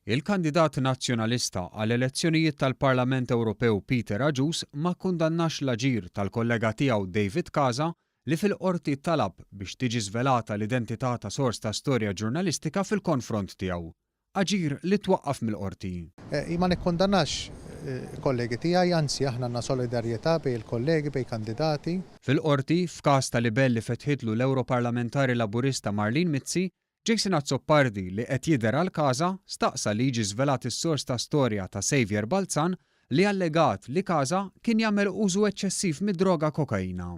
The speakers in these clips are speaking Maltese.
Il-kandidat Nazzjonalista għall-elezzjonijiet tal-Parlament Ewropew Peter Agius ma kkundannax l-aġir tal-kollega tiegħu David Casa li fil-Qorti talab biex tiġi żvelata l-identità ta' sors ta' storja ġurnalistika fil-konfront tiegħu. Aġir li twaqqaf mill-Qorti. Jien ma nikkundannax il-kollegi tiegħi, anzi aħna għandna solidarjetà bejn il-kollegi, bejn kandidati. Fil-Qorti, f'każ ta' libell li fetħitlu l-Ewroparlamentari Laburista Marlene Mizzi, Jason Azzopardi, li qed jidher għal Casa, staqsa li jiġi żvelat is-sors ta' storja ta' Saviour Balzan li allegat li Casa kien jagħmel użu eċċessiv mid-droga kokaina.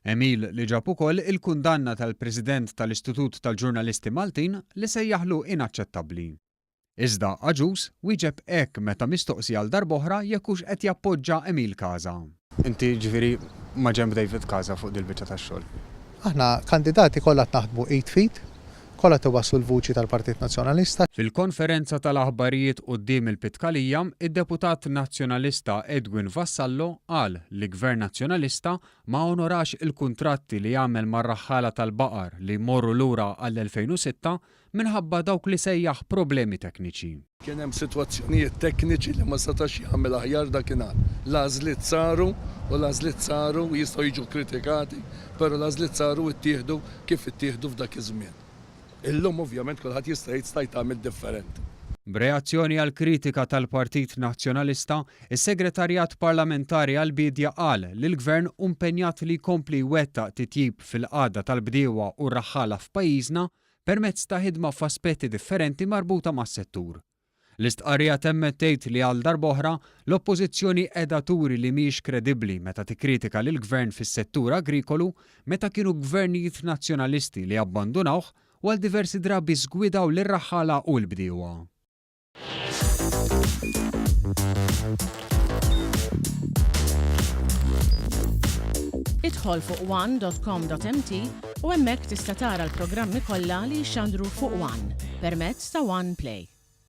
Għemil li ġab ukoll il-kundanna tal-President tal-Istitut tal-Ġurnalisti Maltin li sejjaħlu inaċċettabbli. Iżda Agius wieġeb hekk meta mistoqsi għal darb'oħra jekk hux qed jappoġġa Emil Casa. Inti jiġifieri maġenb David Casa fuq dil-biċċa tax-xogħol? Aħna kandidati kollha qed naħdmu id f'id, kollha qed iwasslu l-vuċi tal-Partit Nazzjonalista. Fil-konferenza tal-aħbarijiet quddiem il-Pitkalija, id-deputat Nazzjonalista Edwin Vassallo qal li Gvern Nazzjonalista ma onorax il-kuntratti li għamel mar-raħħala tal-baqar li jmorru lura għall-2006 minħabba dawk li sejjaħ problemi tekniċi. Kien hemm sitwazzjonijiet tekniċi li ma setax jagħmel aħjar dakinhar. L-għażliet saru u l-għażliet saru, jistgħu jiġu kkritikati, però l-għażliet saru u ttieħdu kif ittieħdu f'dak iż-żmien. Illum ovvjament kulħadd jista' jgħid stajt għamilt differenti. B'reazzjoni għall-kritika tal-Partit Nazzjonalista, is-Segretarjat Parlamentari għall-Biedja qal li l-Gvern hu mpenjat li jkompli jwettaq titjib fil-qagħda tal-bdiewa u r-raħħala f'pajjiżna permezz ta' ħidma f'aspetti differenti marbuta mas-settur. L-istqarrija temmet tgħid li għal darb'oħra, l-Oppożizzjoni qiegħda turi li mhijiex kredibbli meta tikkritika lill-Gvern fis-settur agrikolu meta kienu gvernijiet Nazzjonalisti li abbandunawh u għal diversi drabi żgwidaw lir-raħħala u l-bdiewa. Idħol fuq one.com.mt u hemmhekk tista' tara l-programmi kollha li jixxandru fuq One permezz ta' One Play.